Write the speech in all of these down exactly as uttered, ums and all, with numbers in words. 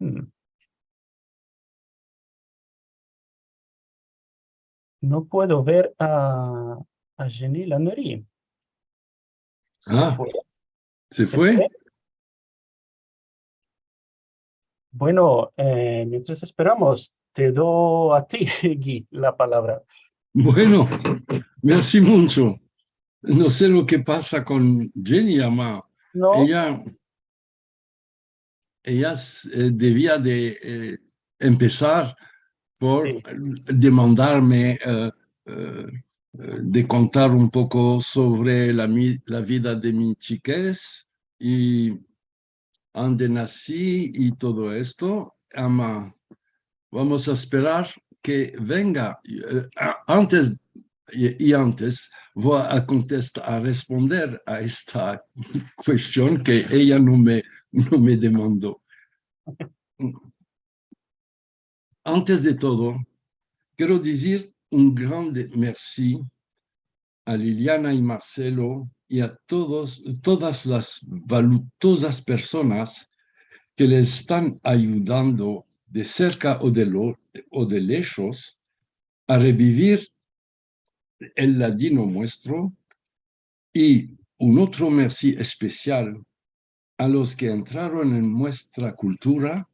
Hmm. No puedo ver a, a Jenny Lannery. Se fue. Se fue? Bueno, eh, mientras esperamos, te do a ti, Guy, la palavra. Bueno, mersi muncho. No se lo ke pasa kon Jenny, ama. No. Eya, eya, eh, devia de, eh, empesar por demandarme, eh, eh, eh, de kontar un poko sovre la mi-, la vida de mi chikez i ande nasi i todo esto, ama vamos a esperar ke venga, eh, a-, antes, i, i antes vo a kontestar, a responder a esta kuestion ke eya no me, no me demando. Antes de todo, kero dizir un grande mersi a Liliana i Marcelo i a todos, todas las valutozas personas ke les estan ayudando de serka o de lo-, o de leshos a revivir el ladino muestro, i un otro mersi espesial a los ke entraron en muestra kultura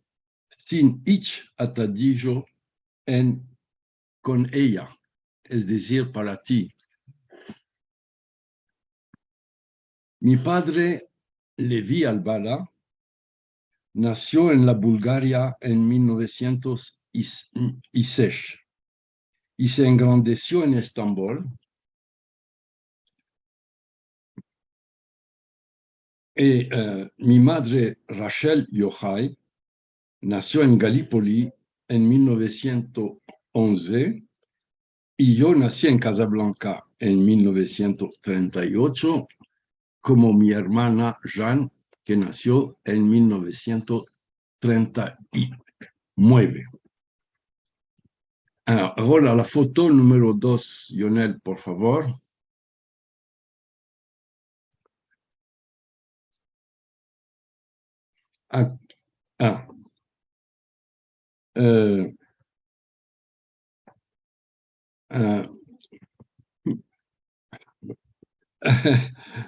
sin ich atadijo en, kon eya, es dizir, para ti. Mi padre, Levi Albala, nasio en la Bulgaria en mil novesientos i sesh i se engrandesio en Estambol. E, eh, mi madre, Rachel Yohay, nasio en Galipoli en mil novesientos onze, i yo nasi en Casablanca en mil novesientos trenta i ocho, komo mi ermana Jeanne, ke nasio en mil novesientos trenta i mueve. Ah, agora la foto numero dos, Lionel, por favor. Ah, ah. Eh, eh,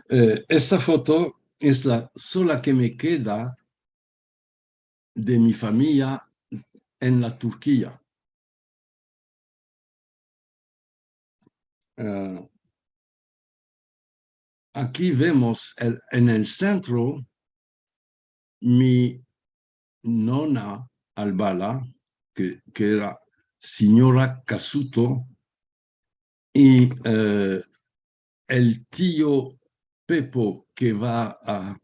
eh, esta foto es la sola ke me keda de mi famiya en la Turkia. Eh, aki vemos el, en el sentro mi nona Albala, ke, ke era sinyora Kasuto, i, eh, el tio Pepo, ke va a,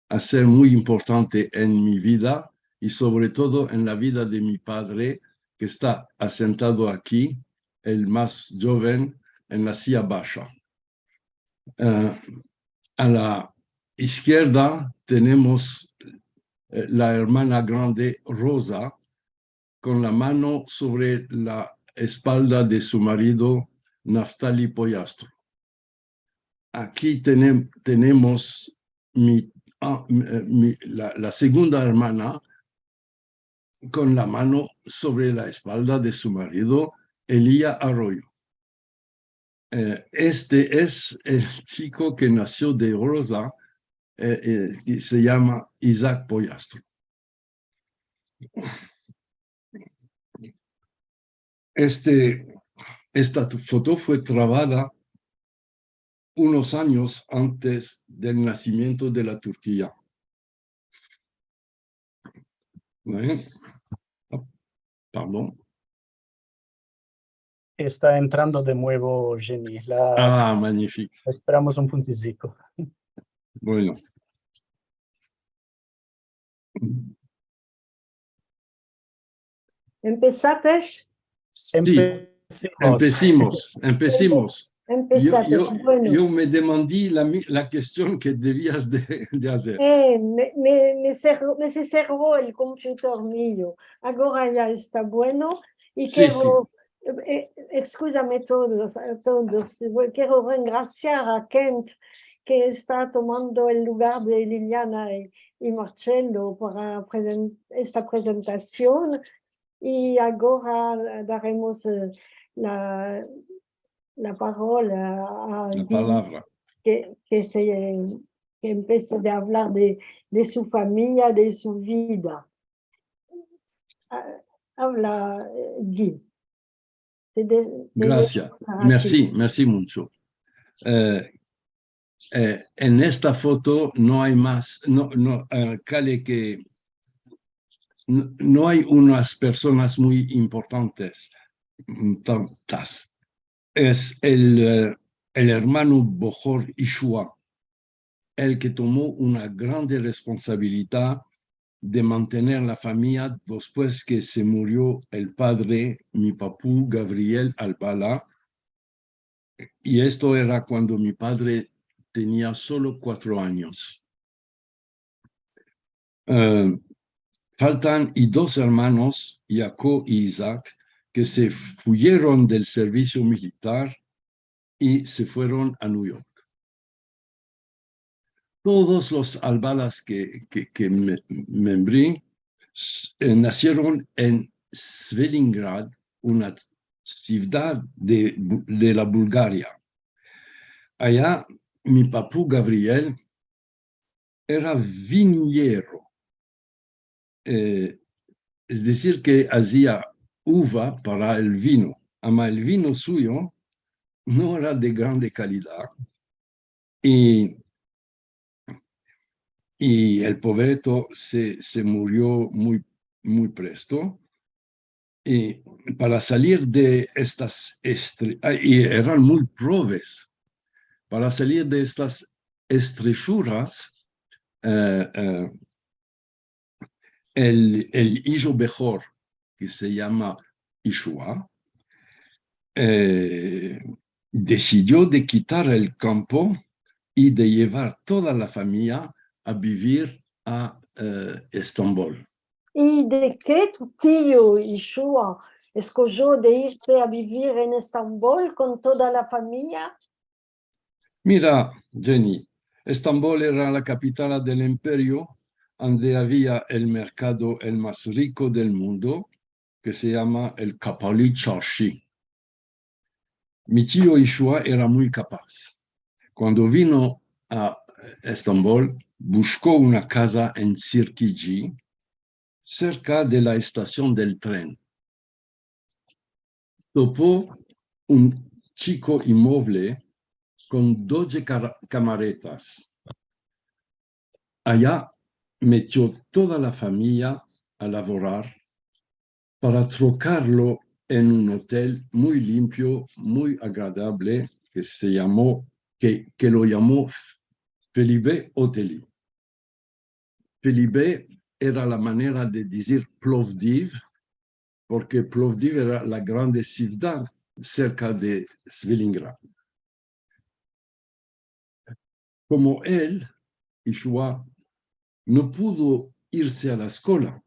a ser muy importante en mi vida i sovre todo en la vida de mi padre, ke esta asentado aki, el mas djoven, en la silla basha. Eh, a la izkierda tenemos, eh, la ermana grande Rosa, kon la mano sovre la espalda de su marido Naftali Pollastro. Aki tenem-, tenemos mi, ah, mi, eh, mi, la, la segunda ermana kon la mano sovre la espalda de su marido Elia Arroyo. Eh, este es el chiko ke nasio de Rosa, eh, eh, ke se yama Isaac Pollastro. Este, esta foto fue travada unos anyos antes del nasimiento de la Turkia. Eh, pardon. Esta entrando de muevo, Jenny. La... Ah, magnifique. Esperamos un puntiziko. Bueno. Empesates? Si. Empesimos. Empesimos, empesimos. Empesates, yo, yo, bueno. Yo me demandi la mi-, la kestion ke devias de, de azer. Eh, me, me, me servo, me se servo el komputor mio. Agora ya esta bueno. I kero, eh, eskuzame todos, a todos. Kero rengrasiar a Kent ke esta tomando el lugar de Liliana i, i Marcelo para presen-, esta prezentasion. I agora daremos, eh, la, la parola a Guy, ke, ke se, ke empese de avlar de, de su famiya, de su vida. A-, avla, eh, Guy. Te de-, te dejo para ti. Mersi, mersi muncho. Eh, eh, en esta foto no ay mas, no, no, eh, kale ke no, no ay unas personas muy importantes, mm, tantas. Es el, eh, el ermano Bohor Ishua, el ke tomo una grande responsabilidad de mantener la famiya despues ke se murio el padre, mi papu Gavriel Albala, i esto era kuando mi padre tenia solo kuatro anyos. Eh, faltan i dos ermanos, Yako i Izak, ke se fuyeron del servisio militar i se fueron a New York. Todos los Albalas ke, ke, ke me-, membri, s-, eh, nasieron en Svelingrad, una sivdad de Bu-, de la Bulgaria. Aya, mi papu Gavriel era viniyero, eh, es dezir, ke azia uva para el vino, ama el vino suyo no era de grande kalidad, i, i el povereto se, se murio muy, muy presto. I para salir de estas estre-, ah, i eran muy proves, para salir de estas estrechuras, eh, eh, el, el ijo Behor, ke se yama Ishua, eh, desidio de kitar el kampo i de yevar toda la famiya a bivir a, eh, Estambol. I de ke tu tio Ishua eskojo de irse a bivir en Estambol kon toda la famiya? Mira, Jenny, Estambol era la kapitala del imperio, ande avia el merkado el mas riko del mundo, ke se yama el Kapalı Çarşı. Mi tio Ishua era muy kapaz. Kuando vino a Estambol, bushko una kaza en Sirkici, serka de la estasion del tren. Topo un chiko imovle kon dodje kara-, kamaretas. Aya metio toda la famiya a lavorar para trokarlo en un otel muy limpio, muy agradable, ke se yamo, ke, ke lo yamo Felibe Oteli. Felibe era la manera de dizir Plovdiv, porke Plovdiv era la grande sivdad serka de Svelingrad. Komo el, Ishua, no pudo irse a la eskola,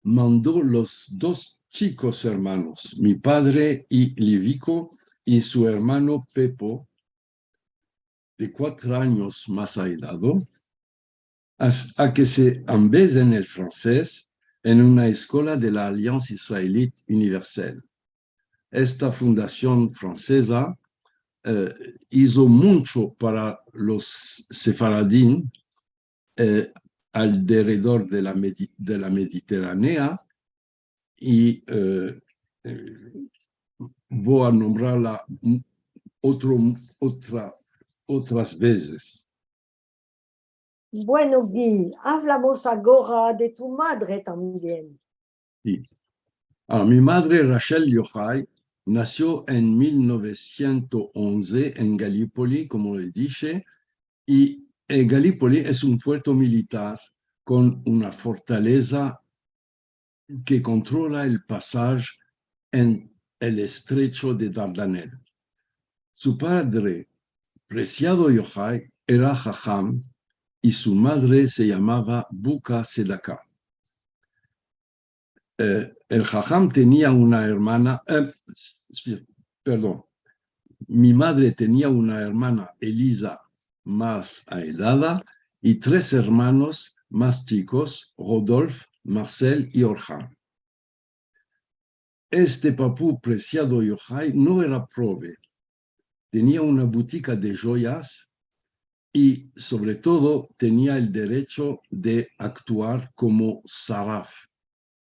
mando los dos chikos ermanos, mi padre i Liviko i su ermano Pepo, de kuatro anyos mas aidado, as-, a ke se ambezen el fransez en una eskola de la Alliance Israélite Universelle. Esta fundasion franseza, eh, izo muncho para los sefaradim, eh, alderedor de la Medi-, de la Mediterranea, i, eh, eh, vo a nombrarla, mm, otro, otra, otras vezes. Bueno, Guy, avlamos agora de tu madre tambien. Si. Ahora, mi madre, Rachel Yohai, nasio en mil novesientos onze en Galipoli, komo le dishe, i, eh, Galipoli es un puerto militar kon una fortaleza ke kontrola el pasaj en el estrecho de Dardanel. Su padre, Presiado Yohai, era haham i su madre se yamava Buka Sedaka. Eh, el haham tenia una ermana, eh, si, perdon. Mi madre tenia una ermana, Eliza, mas aedada, i tres ermanos mas chikos, Rodolphe, Marcel i Orhan. Este papu presiado Yohai no era prove. Tenia una butika de djoyas i, sovre todo, tenia el derecho de aktuar komo saraf.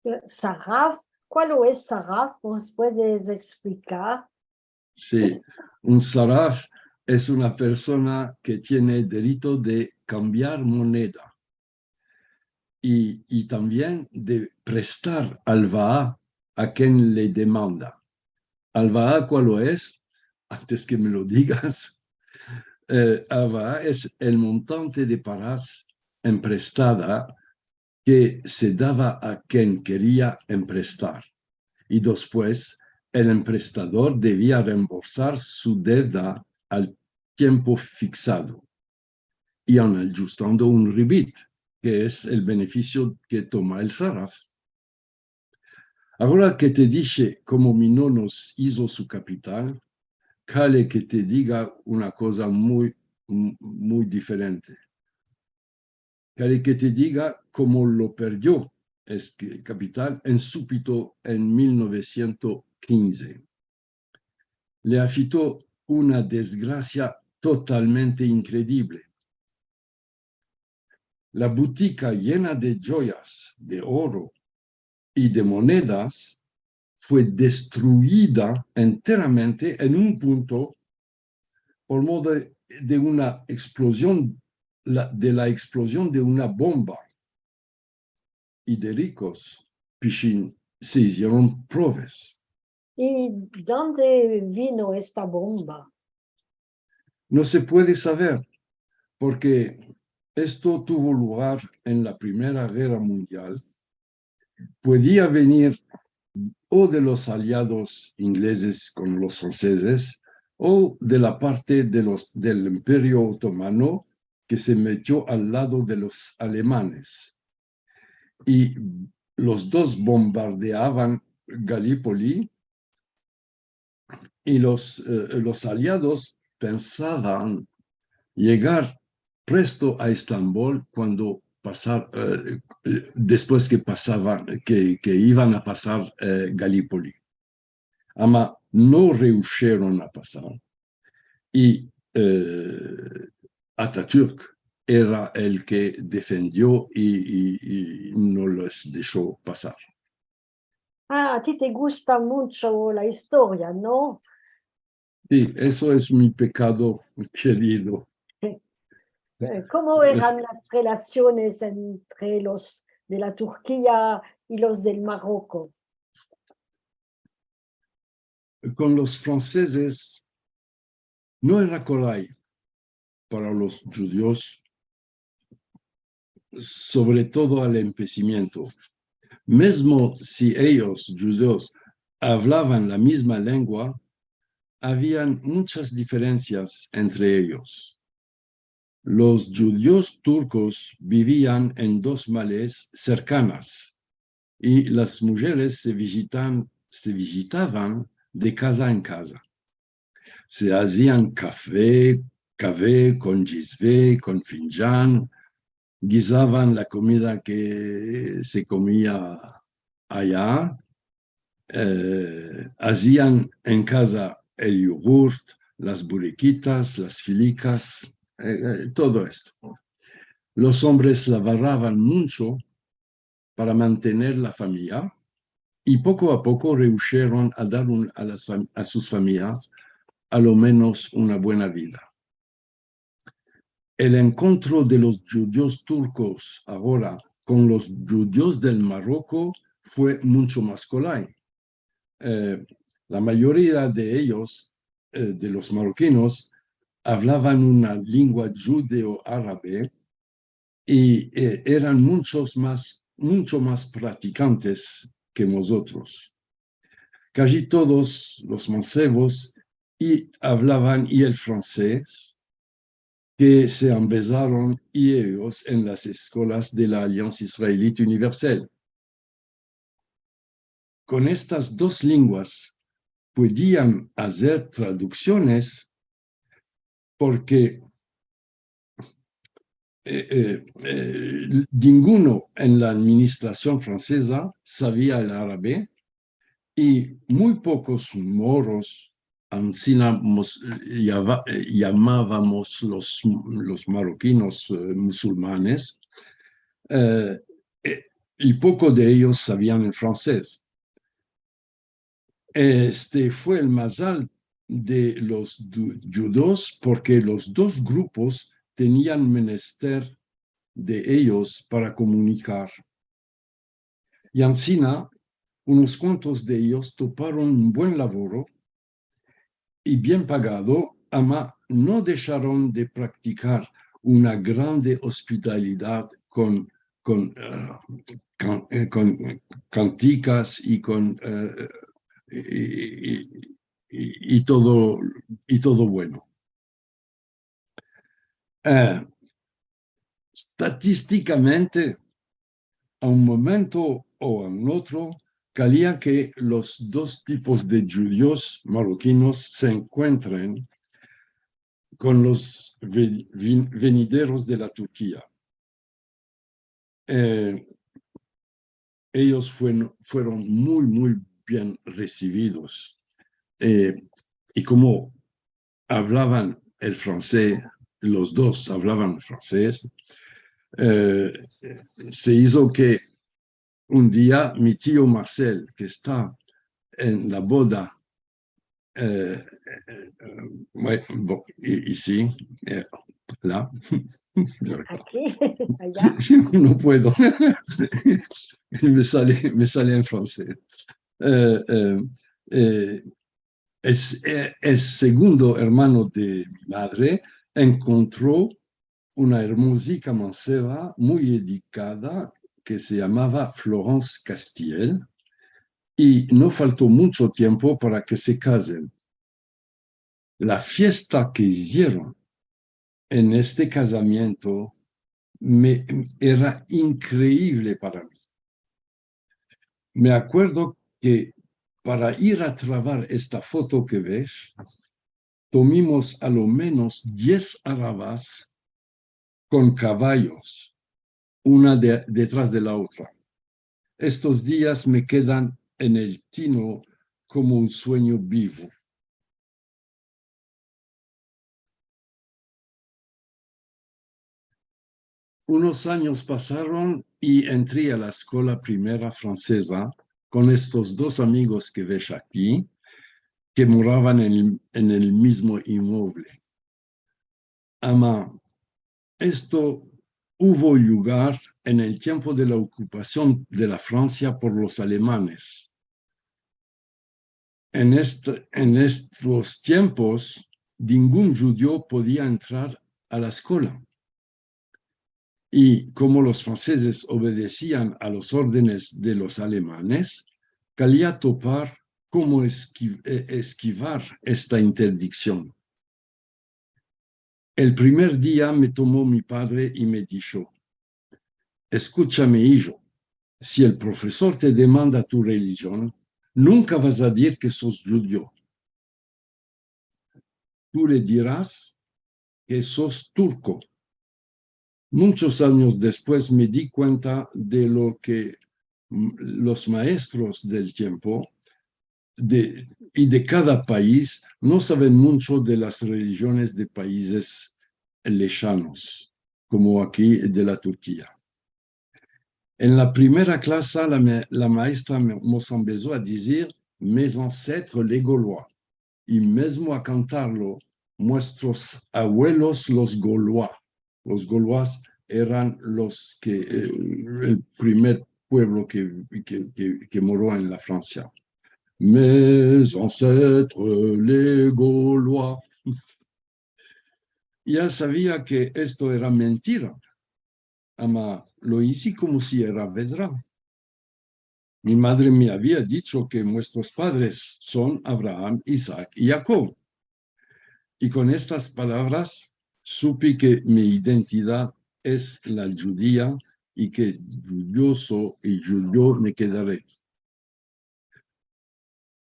Eh, saraf? Kualo es saraf? Mos puedes eksplikar? Si, un saraf es una persona ke tiene derito de kambiar moneda i, i tambien de prestar alva'a a ken le demanda. Alva'a, kualo es? Antes ke me lo digas, eh, alva'a es el montante de paras emprestada ke se dava a ken keria emprestar, i despues el emprestador devia reemborsar su devda al tiempo fiksado, i en adjustando un ribit, ke es el benefisio ke toma el saraf. Agora ke te dishe komo mi nono izo su kapital, kale ke te diga una koza muy, muy diferente. Kale ke te diga komo lo perdio este kapital en supito en mil novesientos kinze. Le afito una desgrasia totalmente inkredivle. La butika yena de djoyas, de oro i de monedas fue destruida enteramente en un punto por modo de una eksplozion, la, de la eksplozion de una bomba. I de rikos, pishin, se izieron proves. I donde vino esta bomba? No se puede saver, porke esto tuvo lugar en la Primera Gerra Mundial. Puedia venir o de los aliados inglezes kon los fransezes, o de la parte de los, del Imperio Otomano, ke se metio al lado de los alemanes. I los dos bombardeavan Galipoli, i los, eh, los aliados pensavan yegar presto a Estambol kuando pasar, eh, eh, despues ke pasavan, ke, ke ivan a pasar, eh, Galipoli. Ama no reusheron a pasar. I, eh, Atatürk era el ke defendio i, i, i no les desho pasar. Ah, a ti te gusta muncho la istoria, no? Si, eso es mi pekado kerido. Eh, komo eran las relasiones entre los de la Turkia i los del Maroko? Kon los fransezes no era kolay para los djudios, sovre todo al empesimiento. Mezmo si eyos, djudios, avlavan la mizma lengua, avian munchas diferensias entre eyos. Los djudios turkos bivian en dos males serkanas, i las mujeres se vijitan, se vijitavan de kaza en kaza. Se azian kafe, kave kon cizve, kon finjan, gizavan la komida ke se komia aya, eh, azian en kaza el yogurt, las burekitas, las filikas, eh, eh, todo esto. Los ombres lavaravan muncho para mantener la famiya, i poko a poko reusheron a dar un, a las fam-, a sus famiyas a lo menos una buena vida. El enkontro de los djudios turkos agora kon los djudios del Maroko fue muncho mas kolay. Eh, la mayoria de eyos, eh, de los marokinos, avlavan una lengua djudeo-arabe i, eh, eran munchos mas, muncho mas pratikantes ke mozotros. Kaji todos los mansevos i avlavan i el fransez, ke se ambezaron i eyos en las eskolas de la Aliansa Israelita Universal. Kon estas dos lenguas puedian azer traduksiones porke, eh, eh, eh, ninguno en la administrasion franseza savia el arabe i muy pokos moros, ansina mos, eh, yava-, eh, yamavamos los, los marokinos, eh, musulmanes, eh, eh, i poko de eyos savian el fransez. Este fue el mazal de los du-, djudios, porke los dos grupos tenian menester de eyos para komunikar. I ansina, unos kuantos de eyos toparon un buen lavoro i bien pagado, ama no desharon de praktikar una grande ospitalidad kon, kon, eh, kan-, eh, kon kantikas i kon, eh, i, i, i, i todo, i todo bueno. Eh, statistikamente, a un momento o a un otro, kalia ke los dos tipos de djudios marokinos se enkuentren kon los ve-, vin-, venideros de la Turkia. Eh, eyos fuen-, fueron muy, muy bien resividos. Eh, i komo avlavan el fransez, los dos avlavan el fransez, eh, se izo ke un dia mi tio Marcel, ke esta en la boda, eh, eh, eh, bue-, bo-, i, i si, eh, la. Aki, aya. No puedo. Me sale, me sale en fransez. Eh, eh, eh, es-, eh, el segundo ermano de mi madre enkontro una ermozika manseva muy edikada ke se yamava Florence Castiel, i no falto muncho tiempo para ke se kazen. La fiesta ke izieron en este kazamiento me, era inkreivle para mi. Me akuerdo ke para ir a travar esta foto ke ves, tomimos a lo menos diez aravas kon kavayos, una de, detras de la otra. Estos dias me kedan en el tino komo un suenyo bivo. Unos anyos pasaron i entri a la eskola primera franseza kon estos dos amigos ke ves aki, ke moravan en, en el mizmo imovle. Ama, esto uvo lugar en el tiempo de la okupasion de la Fransia por los alemanes. En est-, en estos tiempos, ningun djudio podia entrar a la eskola. I komo los fransezes obedesian a los ordenes de los alemanes, kalia topar komo eski-, eh, eskivar esta interdiksion. El primer dia me tomo mi padre i me disho: "Eskuchame, ijo, si el profesor te demanda tu relijion, nunka vas a dir ke sos djudio. Tu le diras ke sos turko". Munchos anyos despues me di kuenta de lo ke, mm, los maestros del tiempo de, i de kada pais no saven muncho de las relijiones de paizes lejanos, komo aki de la Turkia. En la primera klasa, la me-, la maestra me-, mos ambezo a dizir: "Mes ancêtres les Gaulois", i mezmo a kantarlo: "Muestros avuelos los Gaulois". Los Gaulois eran los ke, eh, el primer puevlo ke, ke, ke, ke moro en la Fransia. "Mes ancêtres les Gaulois". Ya savia ke esto era mentira, ama lo izi komo si era vedra. Mi madre me avia dicho ke muestros padres son Abraham, Isaac i Jakob. I kon estas palavras supi ke mi identidad es la djudia i ke djudioso i djudio me kedare.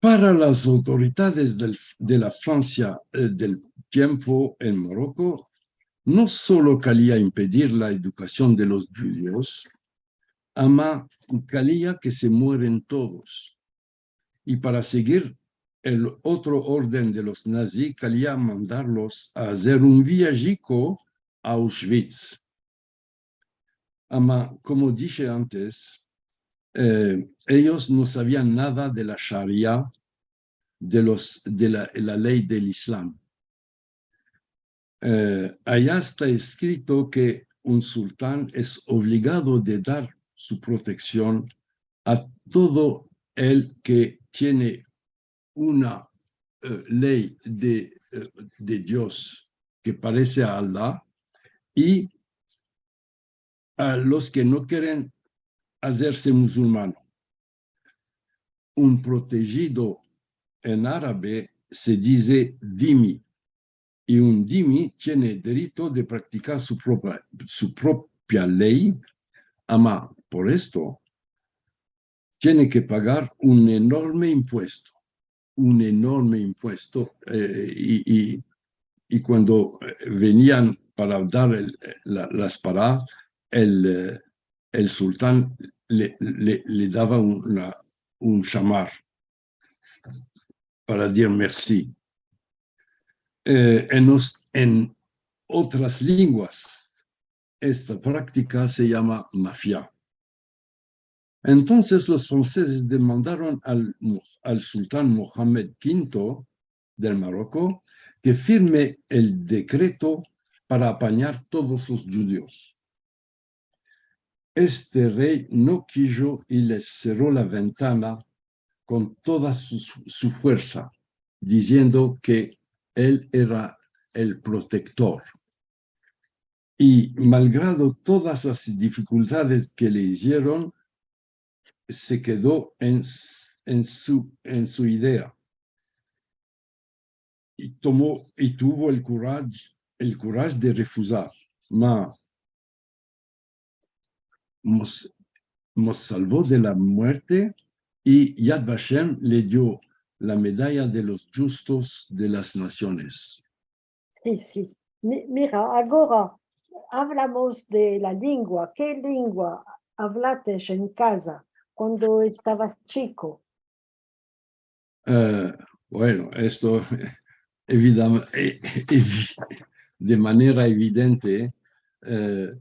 Para las autoridades del, de la Fransia, eh, del tiempo en Maroko, no solo kalia impedir la edukasion de los djudios, ama kalia ke se mueren todos. I para segir el otro orden de los nazi, kalia mandarlos a azer un viajiko a Auschwitz. Ama, komo dishe antes, eh, eyos no savian nada de la Sharia, de los, de la, la ley del Islam. Eh, aya esta eskrito ke un sultan es ovligado de dar su proteksion a todo el ke tiene una, eh, ley de, eh, de Dios ke parese a Allah i a los ke no keren azerse musulmano. Un protejido en arabe se dize zimmi, i un zimmi tiene derito de praktikar su propia, su propia ley, ama por esto tiene ke pagar un enorme impuesto, un enorme impuesto, eh, i, i, i kuando, eh, venian para dar el, la, las paradas, el, eh, el sultan le, le, le dava una, un shamar para dir mersi. Eh, en los, en otras lenguas, esta praktika se yama mafia. Entonses los fransezes demandaron al, al sultan Mohamed kinto del Maroko ke firme el dekreto para apanyar todos los djudios. Este rey no kijo i les serro la ventana kon toda su, su fuersa, diziendo ke el era el protektor. I malgrado todas las difikultades ke le izieron, se kedo en s-, en su, en su idea. I tomo, i tuvo el kuraj, el kuraj de refuzar. Ma mos, mos salvo de la muerte i Yad Vashem le dio la medaya de los djustos de las nasiones. Si, si. Mi-, mira, agora avlamos de la lengua. Ke lengua avlates en kaza kuando estavas chiko? Eh, bueno, esto evidam-, eh, evi-, de manera evidente, eh,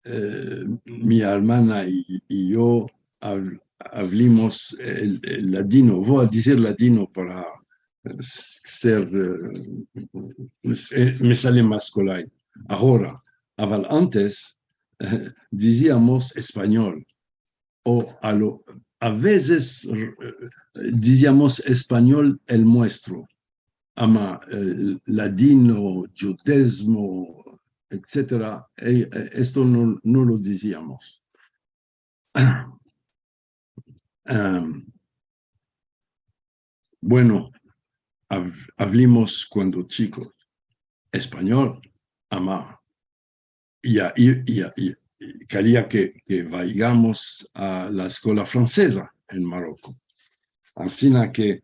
eh, mi ermana i, i yo av-, avlimos el, el ladino. Vo a dizir ladino para, eh, s-, ser, eh, s-, eh, me sale mas kolay. Agora, aval antes, eh, diziamos espanyol. O a lo, a vezes, eh, diziamos espanyol el muestro, ama, eh, ladino, djudezmo, etsetera, eh, eh, esto no, no lo diziamos. Em, bueno, av-, avlimos kuando chikos espanyol, ama, i a, i, i a, i, i karia ke, ke vaygamos a la eskola franseza en Maroko. Ansina ke,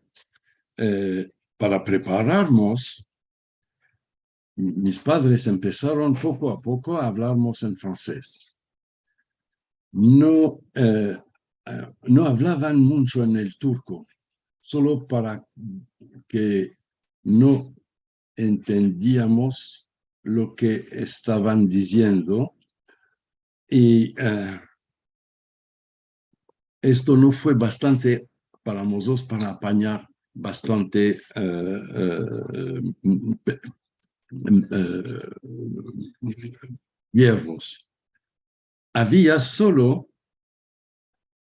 eh, para prepararmos, mis padres empesaron poko a poko a avlarmos en fransez. No, eh, eh, no avlavan muncho en el turko, solo para ke no entendiamos lo ke estavan diziendo, i, eh, esto no fue bastante para mozotros para apanyar bastante, eh, eh, pe-, eh, verbos. Avia solo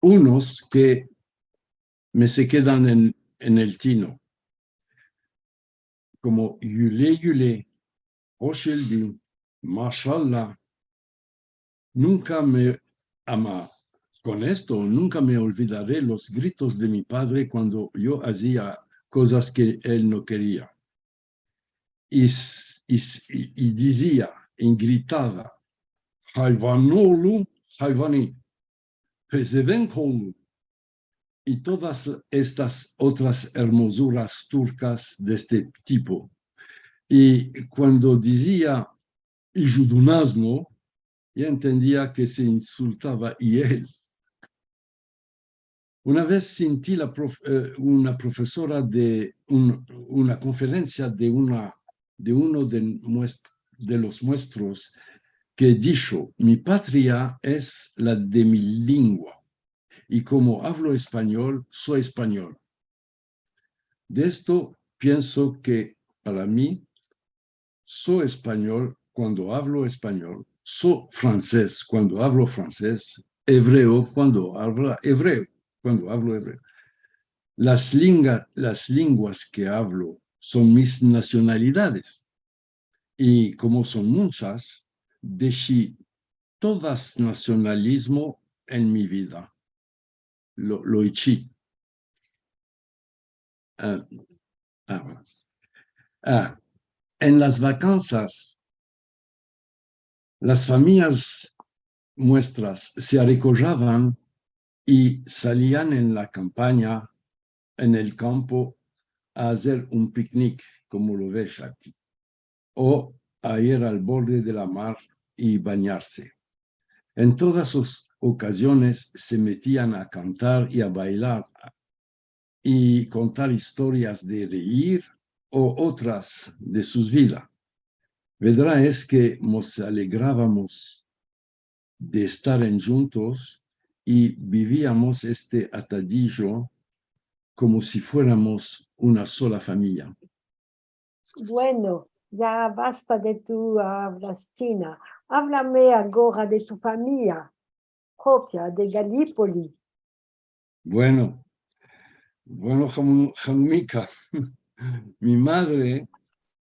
unos ke me se kedan en, en el tino, komo yule yule, hosh eldi, mashallah. Nunka me, ama, kon esto, nunka me olvidare los gritos de mi padre kuando yo azia kozas ke el no keria. I s-, i s-, i, i dizia, i gritava: "Hayvan oğlu, hayvani, pezevenk oğlu." i todas estas otras ermozuras turkas de este tipo. I kuando dizia "ijudunazno", ya entendia ke se insultava i el. Una vez sinti la prof-, eh, una profesora de un, una konferensia de una, de uno de muest-, de los muestros ke disho: "Mi patria es la de mi lingua, i komo avlo espanyol, so espanyol." De esto pienso ke para mi, so espanyol kuando avlo espanyol, so fransez kuando avlo fransez, evreo kuando avlo evreo, kuando avlo evreo. Las linga-, las linguas ke avlo son mis nasionalidades. I komo son munchas, deshi todas nasionalizmo en mi vida. Lo, lo echi. Ah, ah, bueno. Ah, en las vakansas, las famiyas muestras se arekojavan i salian en la kampanya, en el kampo, a azer un piknik, komo lo vesh aki, o a ir al borde de la mar i banyarse. En todas las okaziones se metian a kantar i a baylar i kontar istorias de reir o otras de sus vida. Vedra es ke mos alegravamos de estar en djuntos i biviamos este atadijo komo si fueramos una sola famiya. Bueno, ya basta de tu avlastina. Avlame agora de tu famiya propia, de Galipoli. Bueno, bueno, Ham-, Hamika, mi madre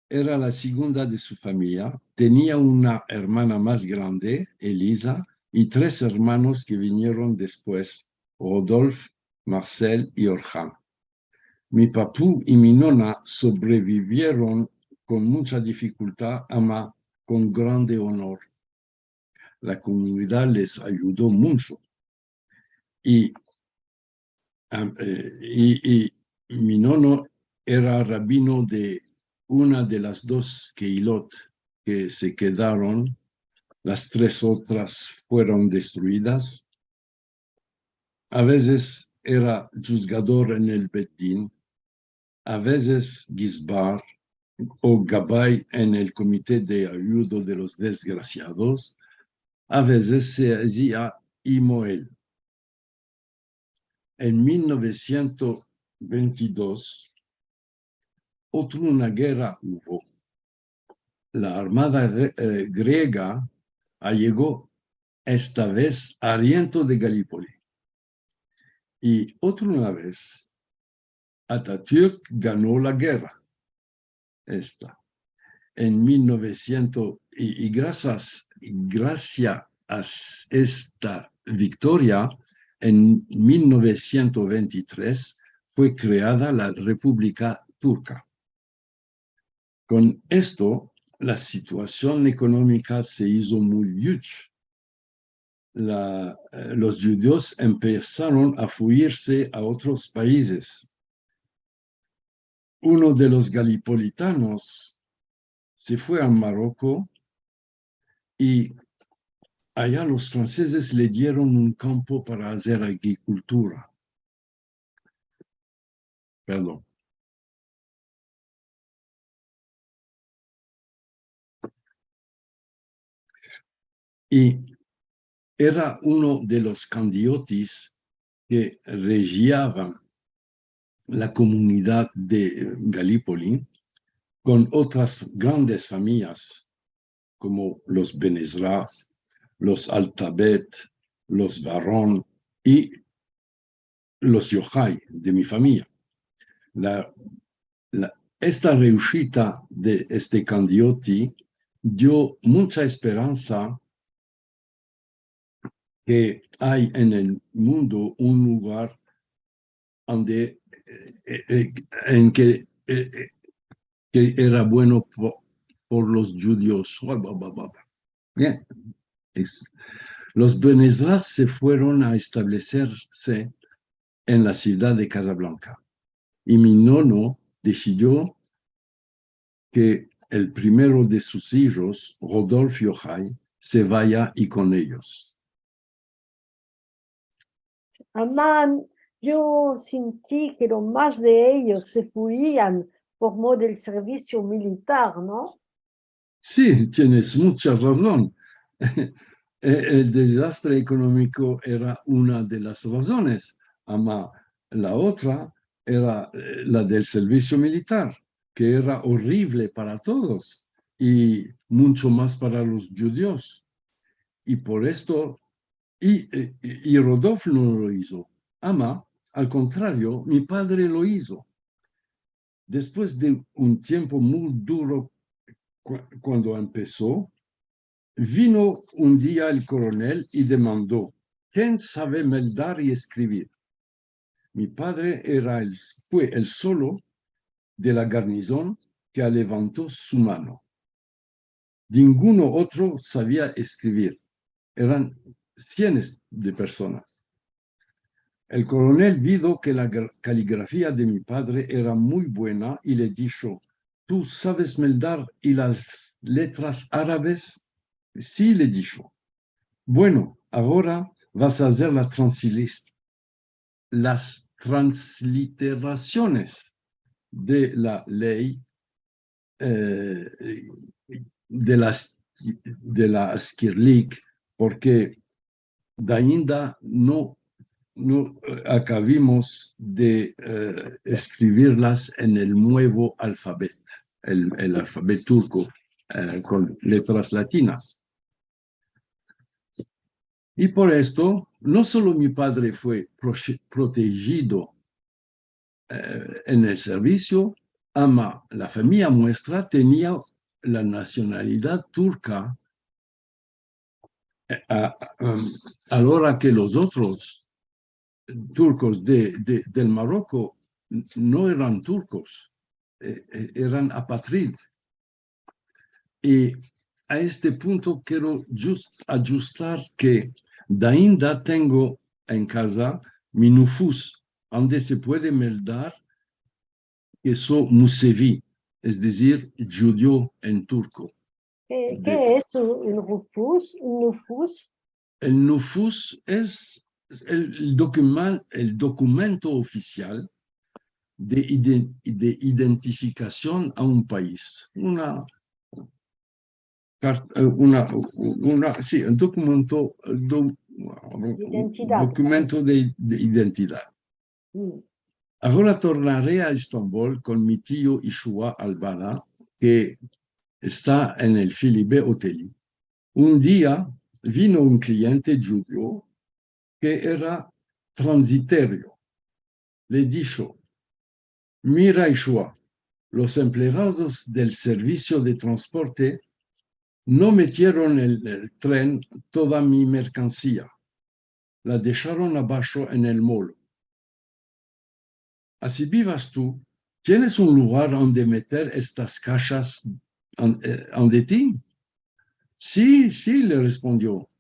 era la segunda de su famiya. Tenia una ermana mas grande, Eliza, i tres ermanos ke vinieron despues, Rodolphe, Marcel i Orhan. Mi papu i mi nona sobrevivieron kon muncha difikultad, ama kon grande onor. La komunidad les ayudo muncho. I, am, eh, i, i mi nono era rabino de una de las dos keilot ke se kedaron, las tres otras fueron destruidas. A vezes era djuzgador en el Bet Din, a vezes gizbar o gabay en el Komite de Ayudo de los Desgrasiados, a vezes se azia imoel. En mil novesientos ventidos, otra una gerra uvo. La armada gre-, eh, grega ayego esta vez ariento de Galipoli. I otra una vez, Atatürk gano la gerra. Esta. En mil novesientos, i, i grasias, grasia a s-, esta viktoria, en mil novesientos ventitres fue kreada la Republika Turka. Kon esto, la situasion ekonomika se izo muy yuch. La, eh, los djudios empesaron a fuirse a otros paizes. Uno de los galipolitanos se fue a Maroko i aya los fransezes le dieron un kampo para azer agrikultura. Pardon. I era uno de los kandiotis ke rejiavan la komunidad de Galipoli kon otras grandes famiyas, komo los Ben Ezra, los Altabet, los Varron i los Yohay de mi famiya. La, la, esta reushita de este kandioti dio muncha esperansa ke ay en el mundo un lugar ande, eh, eh, en ke, eh, eh, ke era bueno po-, por los djudios. Bien. Es-, los Ben Ezra se fueron a estableserse en la sivdad de Kazablanka. I mi nono desidio ke el primero de sus ijos, Rodolphe Yohai, se vaya i kon eyos. Aman, yo sinti ke lo mas de eyos se fuian por mor del servisio militar, no? Si, tienes muncha razon. E-, el dezastre ekonomiko era una de las razones, ama la otra era, e, la del servisio militar, ke era orrivle para todos i muncho mas para los djudios. I por esto, i, e, i, i Rodolphe no lo izo. Ama, al kontrario, mi padre lo izo. Despues de un tiempo muy duro, ku-, kuando empeso, vino un dia el koronel i demando: "Ken save meldar i eskrivir?" Mi padre era el, fue el solo de la garnizon ke alevanto su mano. Ninguno otro savia eskrivir. Eran sienes de personas. El koronel vido ke la gra-, kaligrafia de mi padre era muy buena i le disho: "Tu saves meldar i las letras arabes?" "Si", le disho. "Bueno, agora vas a azer la transilis-, las transliterasiones de la ley, e, de las, de la Skirlik, porke dainda no, no, e, akavimos de, e, eskrivirlas en el muevo alfabet, el, el alfabet turko, e, kon letras latinas." I por esto, no solo mi padre fue proche-, protejido, e, en el servisio, ama la famiya muestra tenia la nasionalidad turka, e, a, em, a la ora ke los otros turkos de, de, del Maroko n-, no eran turkos, e, e, eran apatrid. I a este punto kero djus-, adjustar ke dainda tengo en kaza mi nufus, ande se puede meldar ke so musevi, es dezir, djudio en turko. Ke, ke es un, un nufus? Un nufus? El nufus es el, el dokumen-, el dokumento ofisial de iden-, de identifikasion a un pais. Una kart-, e, una, una, si, un dokumento, e, do-, identidad, dokumento de, de identidad. Mm. Agora tornare a Estambol kon mi tio Ishua Albala, ke esta en el Filibe Oteli. Un dia vino un kliente djudio ke era transitorio. Le disho: "Mira, Ishua, los empleados del servisio de transporte no metieron en el tren toda mi merkansia. La desharon abasho en el molo. Asi bivas tu, tienes un lugar ande meter estas kashas an-, e, ande ti?" "Si, si", le respondio.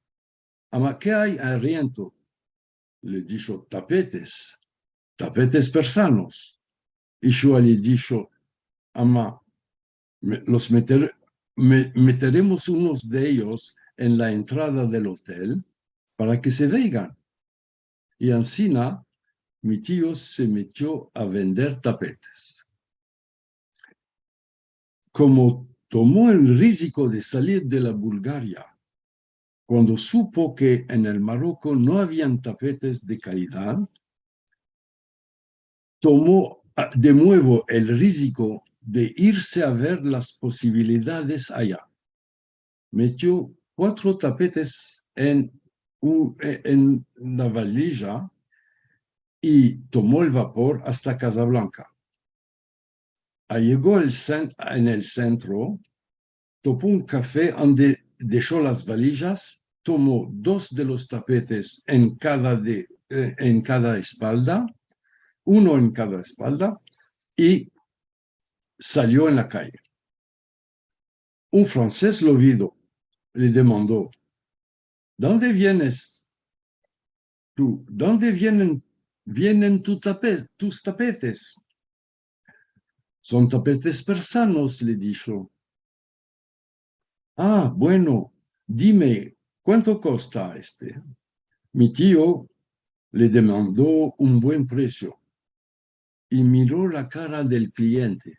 "Ama, ke ay ariento?" Le disho: "Tapetes, tapetes persanos." Ishua le disho: "Ama, me-, los meter-, me-, meteremos unos de eyos en la entrada del otel para ke se veigan." I ansina mi tio se metio a vender tapetes. Komo tomo el riziko de salir de la Bulgaria, kuando supo ke en el Maroko no avian tapetes de kalidad, tomo, a, de muevo el riziko de irse a ver las posibilidades aya. Metio kuatro tapetes en u-, e-, en la valija i tomo el vapor asta Kazablanka. Ayego el sen-, en el sentro, topo un kafe ande desho las valijas, tomo dos de los tapetes en kada de, e, en kada espalda, uno en kada espalda, i salio en la kaye. Un franses lo vido, le demando: "Dande vienes tu? Dande vienen vienen tu tape-, tus tapetes. Son tapetes persanos, le disho. Ah, bueno, dime, kuanto kosta este? Mi tio le demando un buen presio i miro la kara del kliente.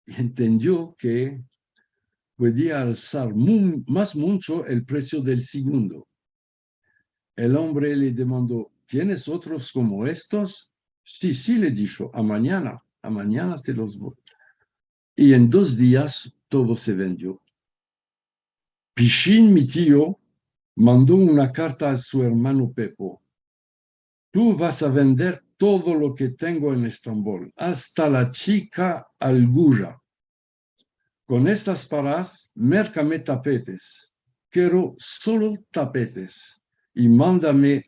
Entendio ke podia alsar mu-, mas muncho el presio del segundo. El ombre le demando, tienes otros komo estos? Si, si, le disho, amanyana, amanyana te los vo-, i en dos dias todo se vendio. Pishin, mi tio, mando una karta a su ermano Pepo. Tu vas a vender todo lo ke tengo en Estambol, asta la chika alguja. Kon estas paras, merkame tapetes. Kero solo tapetes. I mandame,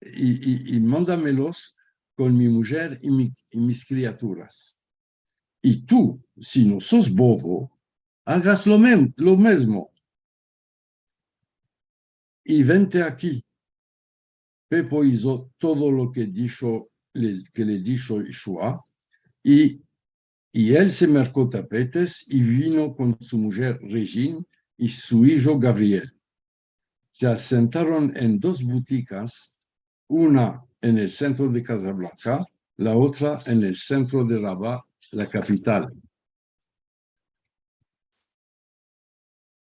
i, i, i mandamelos kon mi mujer i mi, i mis kriaturas. I tu, si no sos bovo, agas lo mem-, lo mezmo. I vente aki. Pepo izo todo lo ke disho, le, ke le disho Ishua, i, i el se merko tapetes i vino kon su mujer Rejin i su ijo Gavriel. Se asentaron en dos butikas, una en el sentro de Kazablanka, la otra en el sentro de Rabat, la kapital.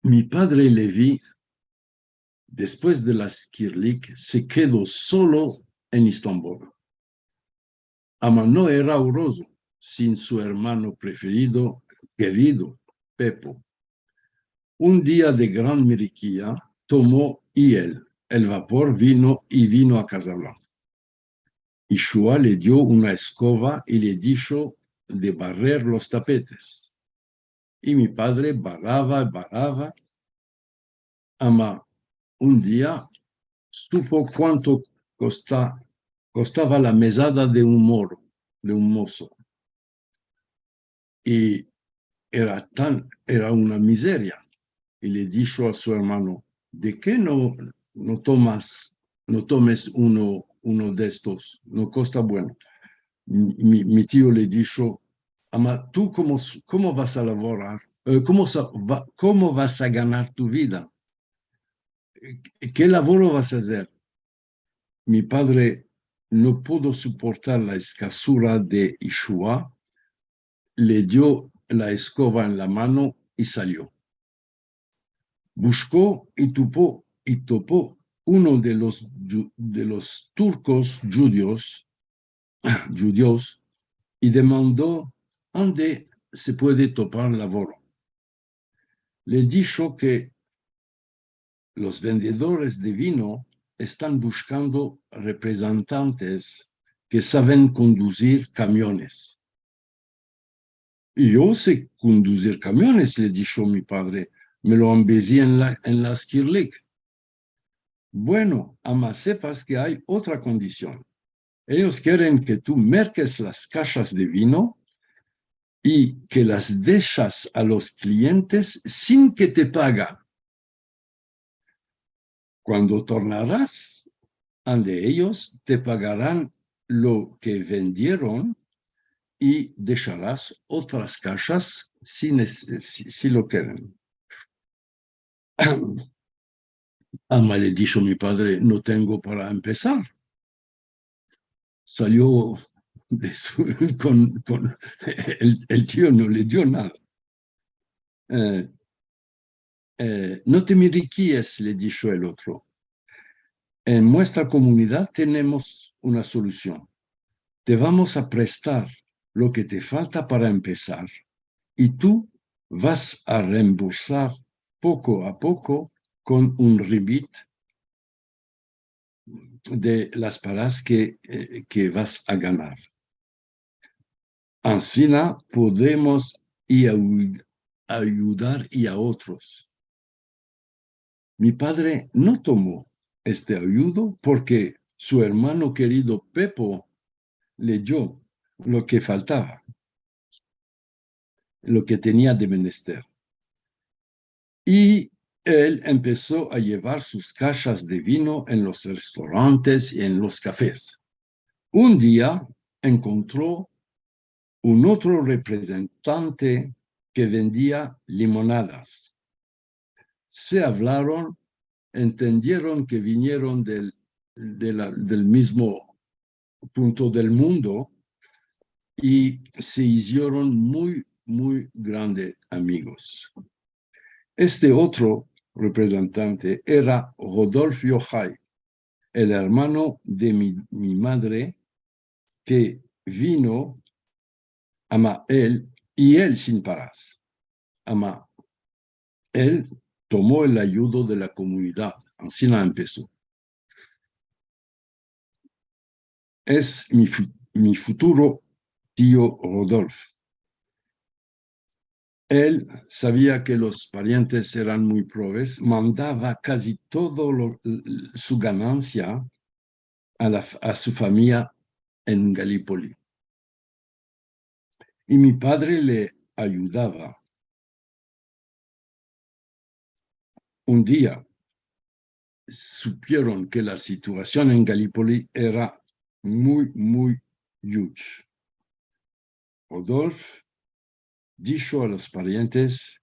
Mi padre Levi, despues de la Skirlik, se kedo solo en Estambol. Ama no era orozo sin su ermano preferido, kerido, Pepo. Un dia de gran mirikia, tomo i el, el vapor vino i vino a Kazablanka. Ishua le dio una eskova i le disho de barer los tapetes. I mi padre barava, barava, ama un dia supo kuanto kosta-, kostava la mezada de un moro, de un mozo. I era tan, era una mizeria. I le disho a su ermano, de ke no, no tomas, no tomes uno, uno de estos? No kosta bueno. Mi, mi tio le disho, ama, tu komo s-, komo vas a lavorar? Eh, komo sa-, va-, komo vas a ganar tu vida? Ke lavoro vas a azer? Mi padre no pudo suportar la eskasura de Ishua, le dio la eskova en la mano i salio. Bushko i tupo, i topo uno de los dju-, de los turkos djudios, djudios, i demando ande se puede topar lavoro. Le disho ke los vendedores de vino estan bushkando reprezentantes ke saven konduzir kamiones. I yo se konduzir kamiones, le disho mi padre, me lo ambezi en la, en la Skirlik. Bueno, ama sepas ke ay otra kondision. Eyos keren ke tu merkes las kashas de vino i ke las deshas a los klientes sin ke te pagan. Kuando tornaras ande eyos, te pagaran lo ke vendieron i desharas otras kashas si nes-, si, si lo keren. Ama, le disho mi padre, no tengo para empesar. Salio de su, kon, kon, el, el tio no le dio nada. Eh, eh, no te mirikies, le disho el otro. En muestra komunidad tenemos una solusion. Te vamos a prestar lo ke te falta para empesar i tu vas a reembursar poko a poko kon un ribit de las paras ke, eh, ke vas a ganar. Ansina podemos i ayu-, ayudar i a otros. Mi padre no tomo este ayudo porke su ermano kerido Pepo le dio lo ke faltava, lo ke tenia de menester. I el empeso a yevar sus kashas de vino en los restorantes i en los kafes. Un dia enkontro un otro reprezentante ke vendia limonadas. Se avlaron, entendieron ke vinieron del, de la, del mizmo punto del mundo i se izieron muy, muy grande amigos. Este otro reprezentante era Rodolphe Yohai, el ermano de mi, mi madre, ke vino ama el, i el sin paras. Ama el tomo el ayudo de la komunidad, ansina empeso. Es mi fu-, mi futuro tio Rodolphe. El savia ke los parientes eran muy proves, mandava kazi todo lo, l-, su ganansia a la f-, a su famiya en Galipoli. I mi padre le ayudava. Un dia supieron ke la situasion en Galipoli era muy, muy yuj. Rodolphe disho a los parientes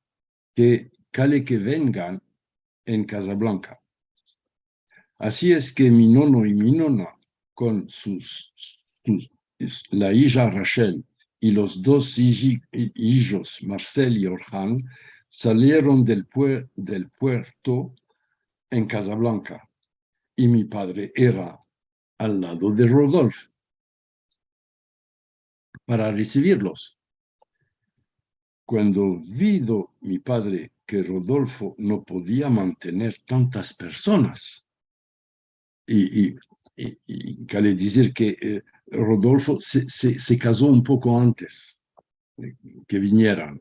ke kale ke vengan en Kazablanka. Ansi es ke mi nono i mi nona kon sus, sus, la ija Rachel i los dos iji-, ijos, Marcel i Orhan, salieron del puer-, del puerto en Kazablanka, i mi padre era al lado de Rodolphe para resivirlos. Kuando vido mi padre ke Rodolfo no podia mantener tantas personas, i, i, i, i kale dizir ke, eh, Rodolfo se, se, se kazo un poko antes, eh, ke vinieran.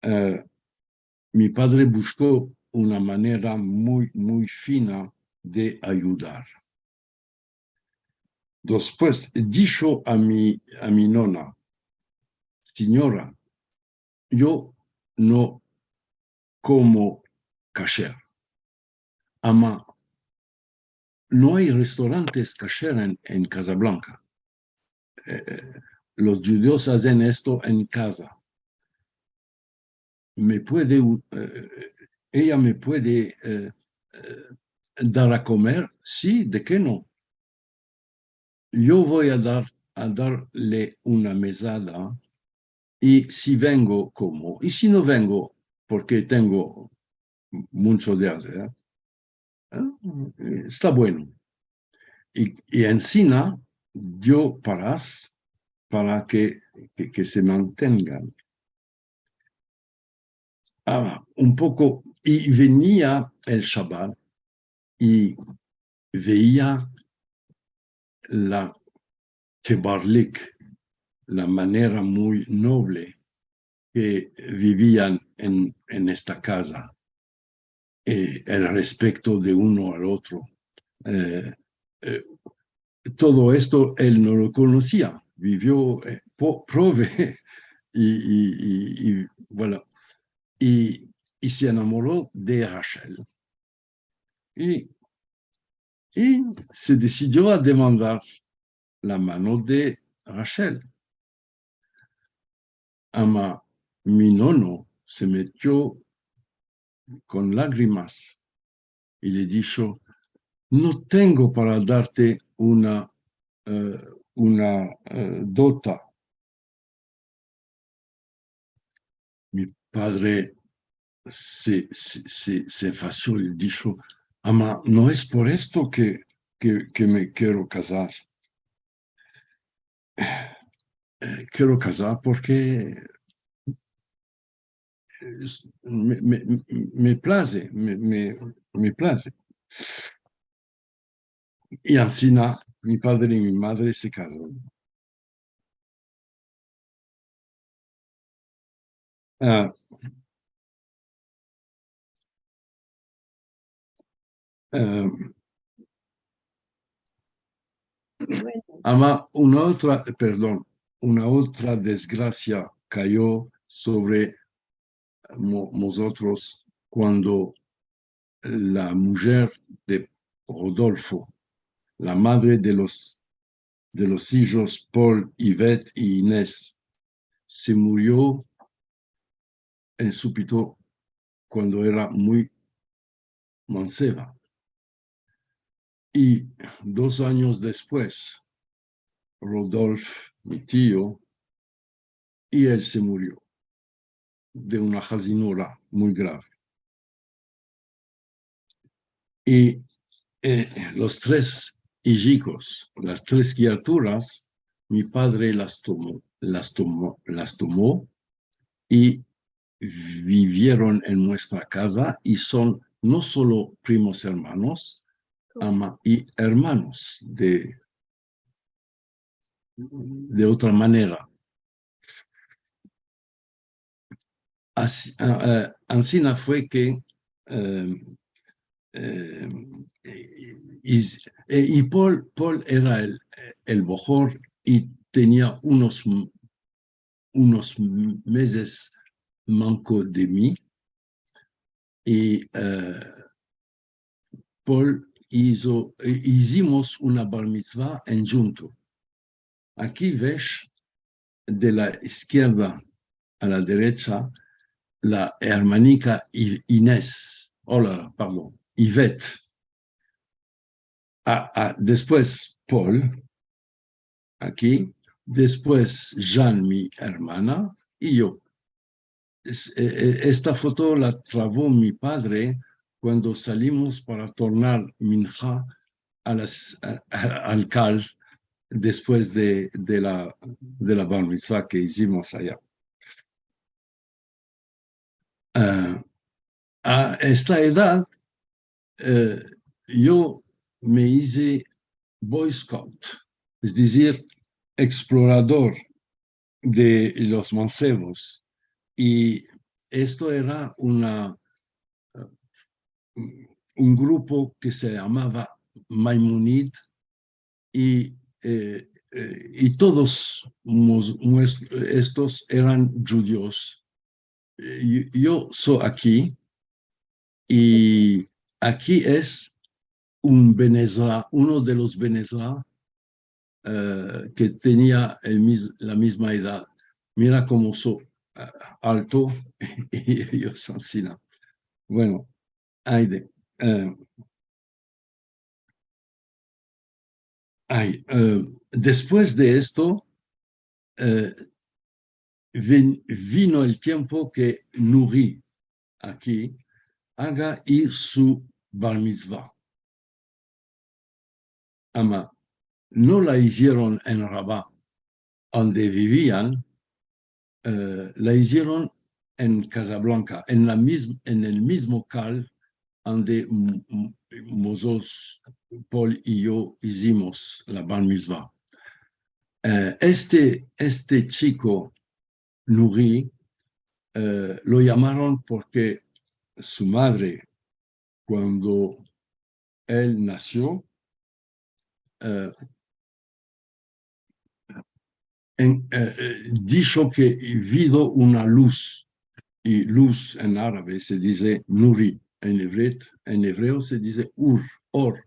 Eh, mi padre bushko una manera muy, muy fina de ayudar. Despues, disho a mi, a mi nona: "Sinyora, yo no komo kasher. Ama no ay restorantes kasher en, en Kazablanka. Eh, eh, los djudios azen esto en kaza. Me puede, eh, eya me puede, eh, eh, dar a komer?" "Si, de ke no? Yo vo a dar, a darle una mezada, i si vengo, komo, i si no vengo, porke tengo muncho de azer, eh, esta bueno." I, i ansina dio paras para ke, ke, ke se mantengan. Ah, un poko, i venia el Shabat i veia la kebarlik, la manera muy noble ke bivian en, en esta kaza, eh, el respekto de uno al otro. Eh, eh, todo esto el no lo konosia, bivio, eh, po-, prove, i, i, i, i, voilà. I, i se enamoro de Rachel. I, i se desidio a demandar la mano de Rachel. Ama mi nono se metio kon lagrimas i le disho: "No tengo para darte una, eh, una, eh, dota." Mi padre se, se, se, se enfasio i disho: "Ama, no es por esto ke, ke, ke me kero kazar. Eh, kero kazar porke es, me, me, me plaze, me, me, me plaze." I ansina mi padre i mi madre se kazaron. Ah. Eh, ama una otra, pardon, una otra desgrasia kayo sovre mo-, mozotros kuando la mujer de Rodolfo, la madre de los de los ijos Paul, Yvette i Ines, se murio en supito kuando era muy manseva. I dos anyos despues, Rodolphe, mi tio, i el se murio de una hazinura muy grave. I, eh, los tres ijikos, las tres kriaturas, mi padre las tomo, las tomo, las tomo i bivieron en muestra kaza i son no solo primos ermanos, ama, i ermanos de, de otra manera. Ansi, a, a, ansina fue ke, em, em, i, i, i Paul, Paul era el, el bohor i tenia unos m-, unos mezes manko de mi, i, eh, Paul izo, i, izimos una bar mitzva endjunto. Aki vesh de la izkierda a la derecha la ermanika I-, Ines, ola, pardon, Yvette. A, a, despues Paul, aki, despues Jeanne, mi ermana, i yo. Es-, e, e, esta foto la travo mi padre kuando salimos para tornar minha a las, a, a, al kal despues de, de la, de la bar mitzva ke izimos aya. A, a esta edad, eh, yo me ize Boy Scout, es dizir, eksplorador de los mansevos. I esto era una, eh, un grupo ke se yamava Maimonid, i, eh, eh, i todos mos-, mues-, estos eran djudios. Eh, yo, yo so aki, i aki es un Ben Ezra, uno de los Ben Ezra, eh, ke tenia el mis-, la mizma edad. Mira komo so, eh, alto, i yo so ansina. Bueno, Ayde, eh, ay, eh, despues de esto, eh, vin-, vino el tiempo ke Nuri, aki, aga ir su bar mitzva. Ama, no la izieron en Rava, ande bivian, eh, la izieron en Casablanca, en la mizm-, en el mizmo kal ande m-, m-, mozotros, Paul i yo, izimos la bar mitzva. Eh, este, este chiko, Nuri, eh, lo yamaron porke su madre, kuando el nasio, eh, en, eh, eh, disho ke vido una luz, i luz en arabe se dize nuri, en evret-, en ebreo se dize ur, or.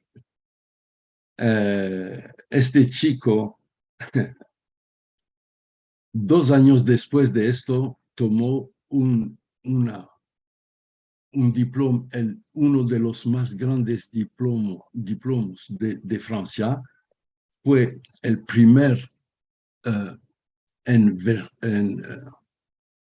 Eh, este chiko, dos anyos despues de esto, tomo un, una, un diplom-, el, uno de los mas grandes diplomo-, diplomos de, de Fransia. Fue el primer, eh, en ver-, en, eh,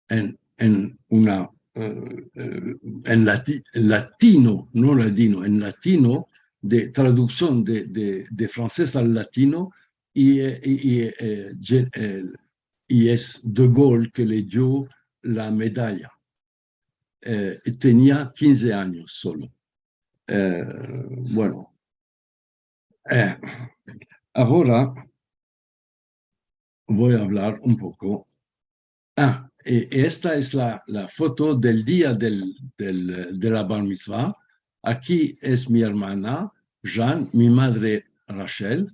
en, en una, eh, eh, en lati-, latino, no ladino, en latino, de traduksion de, de, de fransez al latino, i, eh, i, i, eh, ye-, el, i es De Gaulle ke le dio la medaya. Eh, tenia kinze anyos solo. Eh, bueno, Eh, agora vo a avlar un poko. Ah, e, esta es la, la foto del dia del, del, de la bar mitzva. Aki es mi ermana, Jeanne, mi madre, Rachel.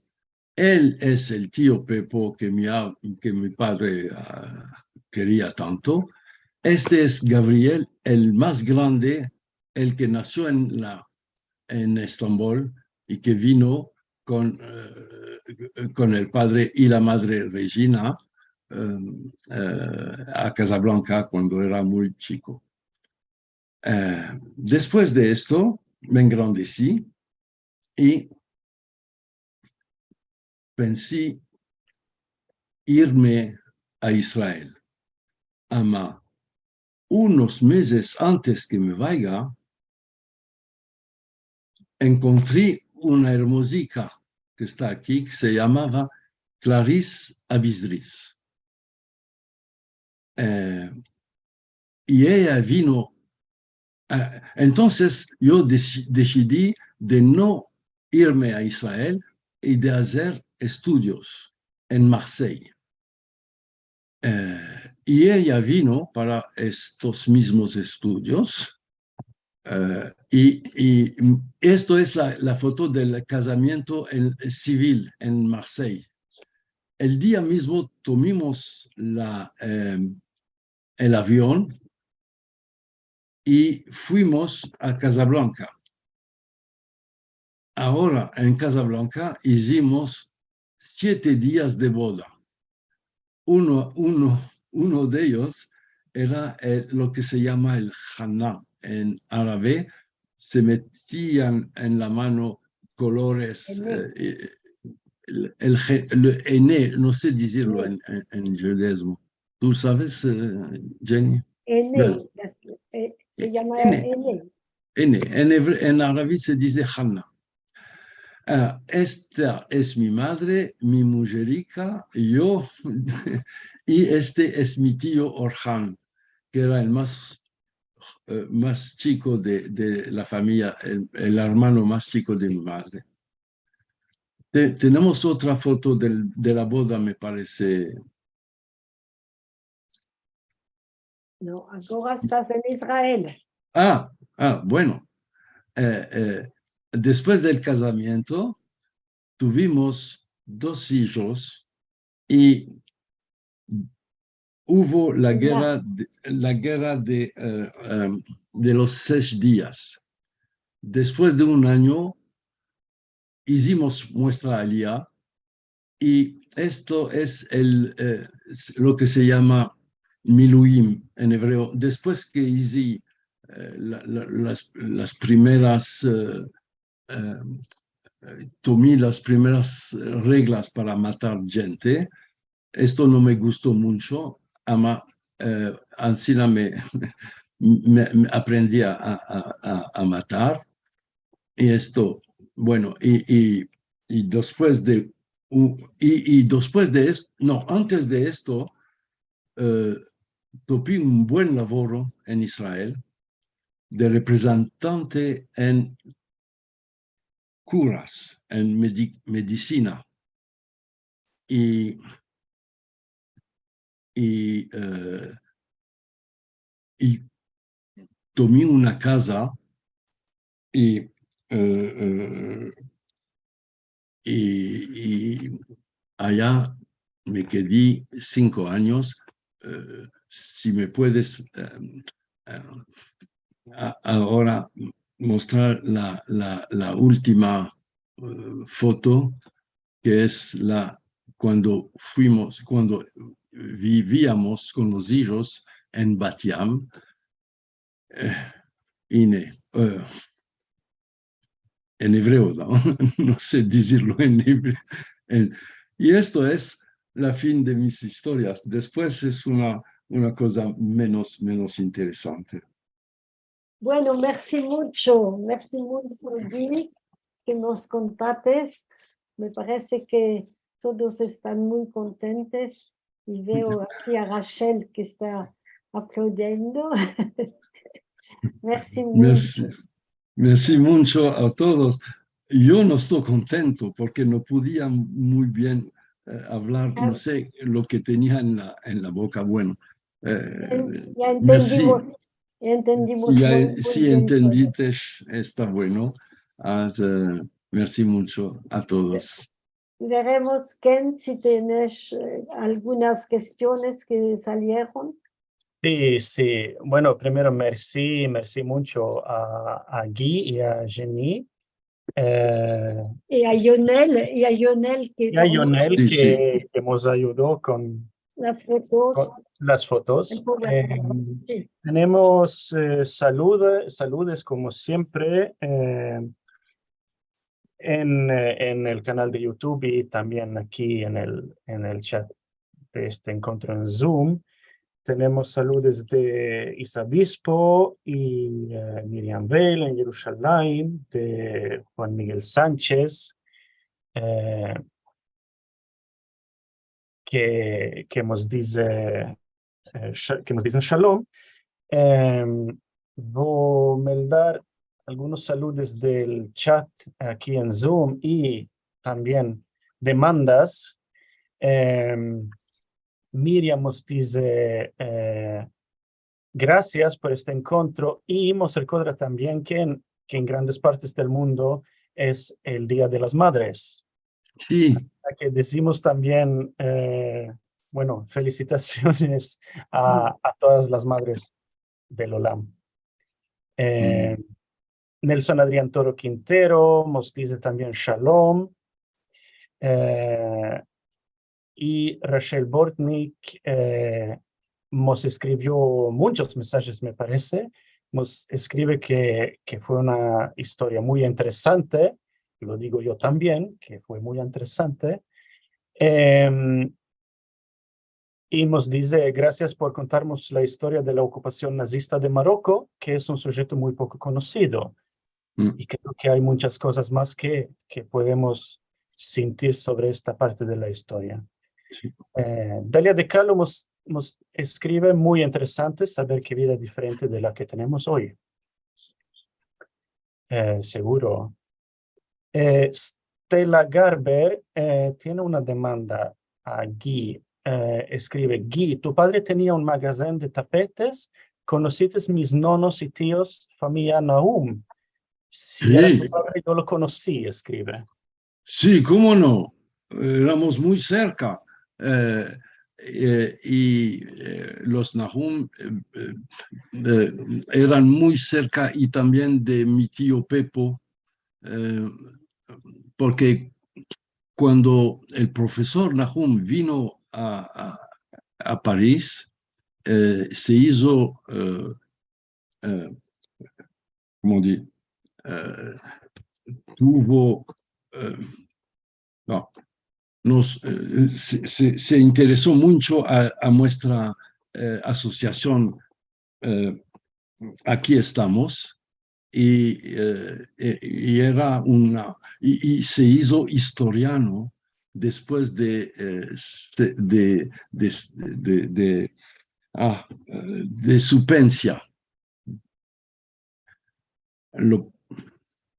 El es el tio Pepo ke mi a-, ke mi padre, ah, keria tanto. Este es Gabriel, el mas grande, el ke nasio en la, en Estambol i ke vino kon, eh, eh, kon el padre i la madre Regina, em, eh, a Casablanca kuando era muy chiko. Eh, despues de esto, me engrandesi i pensi irme a Israel. Ama unos mezes antes ke me vayga, enkontri una ermozika ke esta aki, ke se yamava Clarisse Abidriz. Eh, i eya vino, eh, entonses yo desi-, desidi de no irme a Israel i de azer estudios en Marseille. Eh, i eya vino para estos mizmos estudios, eh, i, i esto es la, la foto del kazamiento en, sivil en Marseille. El dia mizmo tomimos la, em, el avion i fuimos a Casablanca. Agora, en Casablanca izimos siete dias de boda. Uno, uno, uno de eyos era, eh, lo ke se yama el hanna en arabe. Se metian en la mano kolores, eh, eh, el, el ge-, le henne, no se dizirlo en, en, en djudezmo. Tu saves, eh, Jenny? Henne, bueno, las, eh, se yama henne. Henne, en evre-, en arabi se dize hanna. Ah, esta es mi madre, mi mujerika, yo, i este es mi tio Orhan, ke era el mas, eh, mas chiko de, de la famiya, el, el ermano mas chiko de mi madre. Te-, tenemos otra foto del, de la boda, me parese. No, agora estas en Israel. Ah, ah, bueno. Eh, eh, despues del kazamiento, tuvimos dos ijos i uvo la gerra de, la gerra de, eh, em, de los sesh dias. Despues de un anyo, izimos muestra alia, i esto es el, eh, s-, lo ke se yama miluim en evreo. Despues ke izi, eh, la, la, las, las primeras, eh, eh, tomi las primeras reglas para matar djente, esto no me gusto muncho, ama, eh, ansina me, me, me aprendi a, a, a, a matar. I esto, bueno, i, i, i despues de, u-, i, i despues de est-, no, antes de esto, eh, topi un buen lavoro en Israel de reprezentante en kuras, en medi-, medisina. I, i, eh, i tomi una kaza i, eh, eh, i, i aya me kedi sinko anyos. Eh, si me puedes, eh, eh, a-, agora mostrar la, la, la ultima, eh, foto, ke es la, kuando fuimos, kuando viviamos kon los ijos en Bat Yam, eh, ine, eh, en evreo, no? No se dizirlo en evreo. En, i esto es la fin de mis istorias. Despues es una, una koza menos, menos interesante. Bueno, mersi muncho, mersi muncho, Guy, ke mos kontates. Me parese ke todos estan muy kontentes i veo aki a Rachel ke esta aplaudiendo. Mersi muncho. Mersi, mersi muncho a todos. Yo no esto kontento porke no podia muy bien, eh, avlar, no se lo ke tenia en la, en la boka. Bueno, eh, ya entendimos, ya entendimos muy, muy bien todo. Si entendites, esta bueno. As, eh, mersi muncho a todos. Veremos, Ken, si tienes, eh, algunas kestiones ke salieron. Si, si. Bueno, primero, mersi, mersi muncho a, a Guy i a Jenny. Eh, I a Yonel, i a Yonel ke i a Yonel Si, si. ke, ke mos ayudo kon, las fotos. kon las fotos. El programa, Em, si. Tenemos, eh, salude-, saludes komo siempre, eh, en, eh, en el kanal de YouTube i tambien aki en el, en el chat de este enkontro en Zoom. Tenemos saludes de Isabispo i, eh, Miriam Veil en Yerushalayim, de Juan Miguel Sanchez, eh, ke, ke mos dize, eh, sha-, ke mos dize shalom. Em, vo meldar algunos saludes del chat aki en Zoom i tambien demandas. Em, Miriam mos dize, eh, grasias por este enkontro i mos rekodra tambien ke en, ke en grandes partes del mundo es el Dia de las Madres. Si, A ke dizimos tambien, eh, bueno, felisitasiones a, a todas las madres del olam. Eh, Nelson Adrián Toro Quintero mos dize tambien shalom. Eh, i Rachel Bortnick, eh, mos eskrivio munchos mesajes, me parese. Mos eskrive ke, ke fue una istoria muy interesante, lo digo yo tambien, ke fue muy interesante. Em, i mos dize, grasias por kontarmos la istoria de la okupasion nazista de Maroko, ke es un sujeto muy poko konosido. Mm. I kreo ke ay munchas kozas mas ke, ke podemos sintir sovre esta parte de la istoria. Si. Eh, Dalia de Calo mos, mos eskrive, muy interesante saver ke vida diferente de la ke tenemos oy. Eh, seguro. Eh, Stella Garber, eh, tiene una demanda a Guy. Eh, eskrive, Guy, tu padre tenia un magazen de tapetes, konosites mis nonos i tios, famiya Nahum? Si era tu padre, yo lo konosi, eskrive. Si, komo no? Eramos muy serka. Eh, eh, i, eh, los Nahum, eh, eh, eh, eran muy serka i tambien de mi tio Pepo, eh, porke kuando el profesor Nahum vino a, a, a Paris, eh, se izo, eh, eh, komo di, eh, tuvo, eh, no, nos, eh, se, se, se intereso muncho a, a muestra, eh, asosiasion, eh, Aki estamos, i, eh, eh, i era una, i, i se izo istoriano despues de, eh, se-, de, de, de, de, ah, eh, de su pensia. Lo,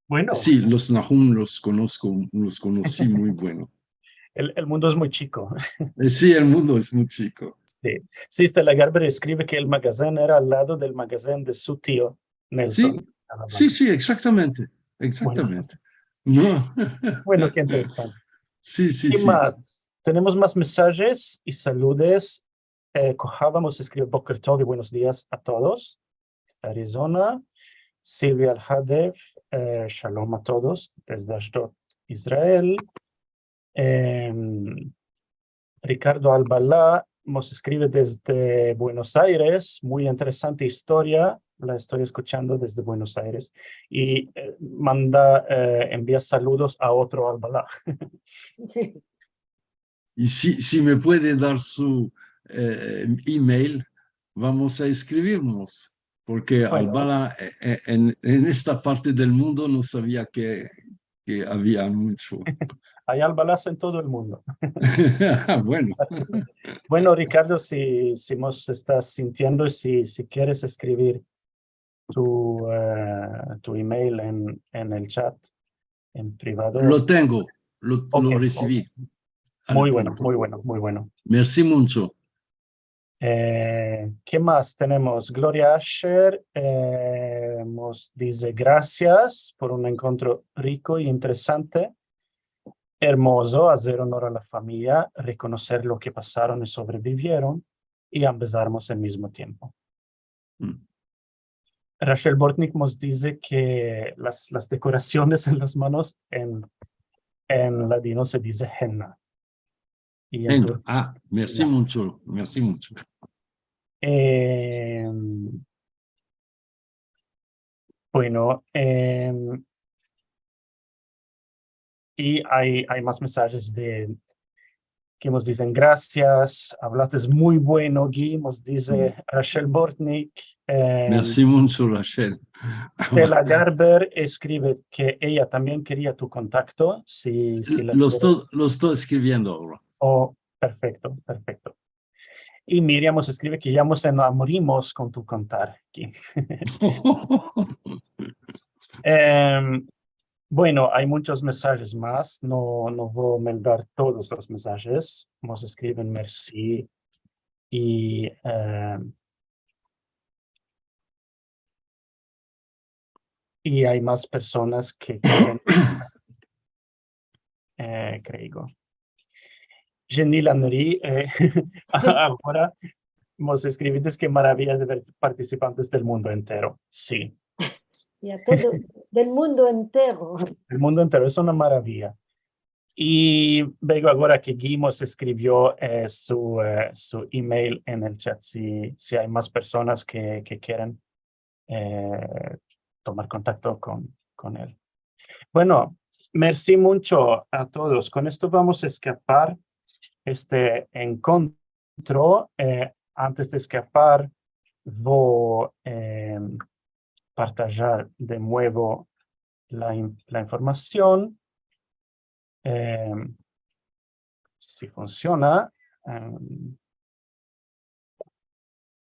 Bueno, si, los Nahum los konosko, los konosi muy bueno. el, el mundo es muy chiko. Eh, si, el mundo es muy chiko. Si. Si, Stella Garber eskrive ke el magazen era al lado del magazen de su tio Nelson. Si, si, egzaktamente, egzaktamente. No. Bueno, ke interesante. Si, si, Ke si. mas? Tenemos mas mesajes i saludes. Eh, Kohava mos eskrive boker tov i buenos dias a todos. Arizona. Silvia Alhadev, eh, shalom a todos, desde Ashdod, Israel. Em, Ricardo Albala mos eskrive desde Buenos Aires, muy interesante istoria, la esto eskuchando desde Buenos Aires. I, eh, manda, eh, envia saludos a otro Albala. I si, si me puede dar su, eh, email, vamos a eskrivirmos, porke Albala, eh, eh, en, en esta parte del mundo no savia ke, ke avia muncho. Ay Albalas en todo el mundo. Bueno. Bueno, Ricardo, si, si mos estas sintiendo, si, si keres eskrivir tu, eh, tu email en, en el chat, en privado. Lo tengo, lo, lo Ok, resivi. Muy Al bueno, punto. Muy bueno, muy bueno. Mersi muncho. Eh, ke mas tenemos? Gloria Asher, eh, mos dize grasias por un enkontro riko i interesante. Ermozo azer onor a la famiya, rekonoser lo ke pasaron i sobrebivieron, i ambezarmos al mizmo tiempo. Mm. Rachel Bortnick mos dize ke las, las dekorasiones en las manos en, en ladino se dize henna. I en turko, ah, mersi muncho, mersi muncho. Em, bueno, em, i ay, ay mas mesajes de, ke mos dizen, "Grasias, avlates muy bueno, Guy", mos dize Rachel Bortnick. Em, mersi muncho, Rachel. Stella Garber eskrive ke eya tambien keria tu kontakto, si, si la... Lo esto, lo esto eskriviendo agora. Oh, perfekto, perfekto. I Miriam mos eskrive ke ya mos enamorimos kon tu kontar, Guy. Em, bueno, ay munchos mesajes mas, no, no vo a meldar todos los mesajes. Mos eskriven mersi i, em, i ay mas personas ke keren, eh, kreigo. Jenny Lannery, eh, agora mos eskrivites ke maraviya de ver partisipantes del mundo entero. Si. Ya, todo, del mundo entero. Del mundo entero, es una maraviya. I veo agora ke Guy mos eskrivio, eh, su, eh, su email en el chat, si, si ay mas personas ke, ke keren, eh, tomar kontakto kon, kon el. Bueno, mersi muncho a todos. Kon esto vamos a eskapar este enkontro. Eh, antes de eskapar, vo, eh, partajar de muevo la in-, la informasion. Em, si funsiona, em,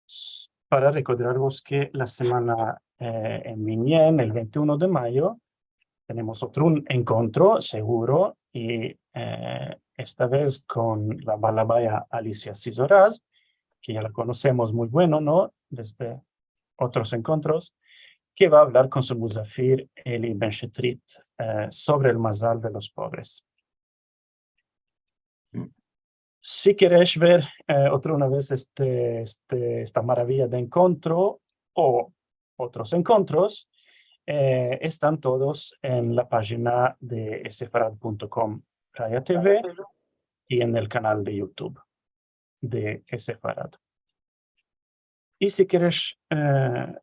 s-, para rekordarvos ke la semana, eh, en vinien, el vente i uno de mayo, tenemos otro un enkontro seguro i, eh, esta vez kon la balabaya Alicia Sizoraz, ke ya la konosemos muy bueno, no? Desde otros enkontros, ke va a avlar kon su muzafir Eli Ben Shetrit, eh, sovre el mazal de los povres. Si keresh ver, eh, otra una vez este, este, esta maraviya de enkontro o otros enkontros, eh, estan todos en la pajina de esefarad punto com, Raya T V, i en el kanal de YouTube de Esefarad. I si keresh, eh,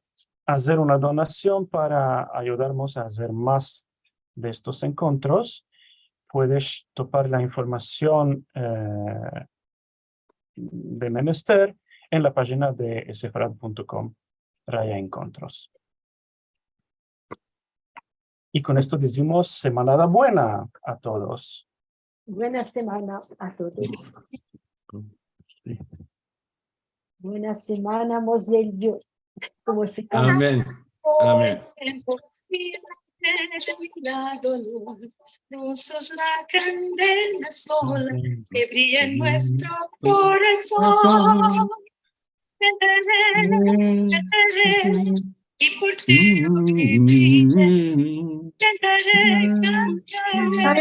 azer una donasion para ayudarmos a azer mas de estos enkontros, puedes topar la informasion, eh, de menester en la pajina de esefarad punto com, raya enkontros. I kon esto dizimos semanada buena a todos. Buena semana a todos. Buena semana, mos lelyo. Komo se kanta. Amen. Amen. Ay,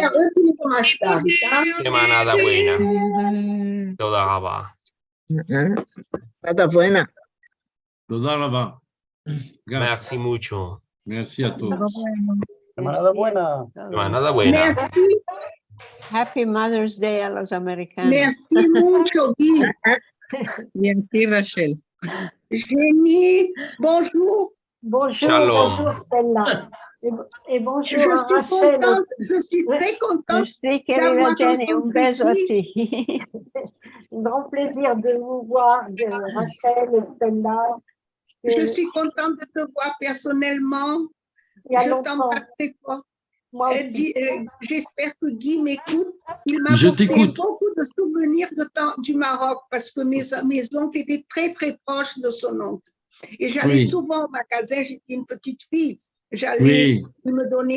a ver si lo tomas tarde, ¿ta? Semanada buena. Toda raba. Semanada buena. Toda raba. Mersi muncho. Mersi a todos. Semanada buena. Semanada buena. Mersi. Happy Mother's Day a los amerikanos. Mersi muncho, Guy. Mersi, Rachel. Jenny, bonjour. Bonjour, bonjour, Stella. Et, et bonjour à Rachel aussi. Je suis très contente, je suis très contente d'avoir rencontré Guy. Mersi, kerida Jenny, un bezo a ti. Un gran plezir de vous voir, de Rachel et Stella. Je suis contente de te voir personnellement. Je t'embrasse très fort. Moi aussi. Et di-, euh, j'espère que Guy m'écoute. Il m'a apporté beaucoup de souvenirs de temps, du Maroc, parce que mes, mes oncles étaient très, très proches de son oncle. Et j'allais souvent au magasin, j'étais une petite fille. J'allais, il me donnait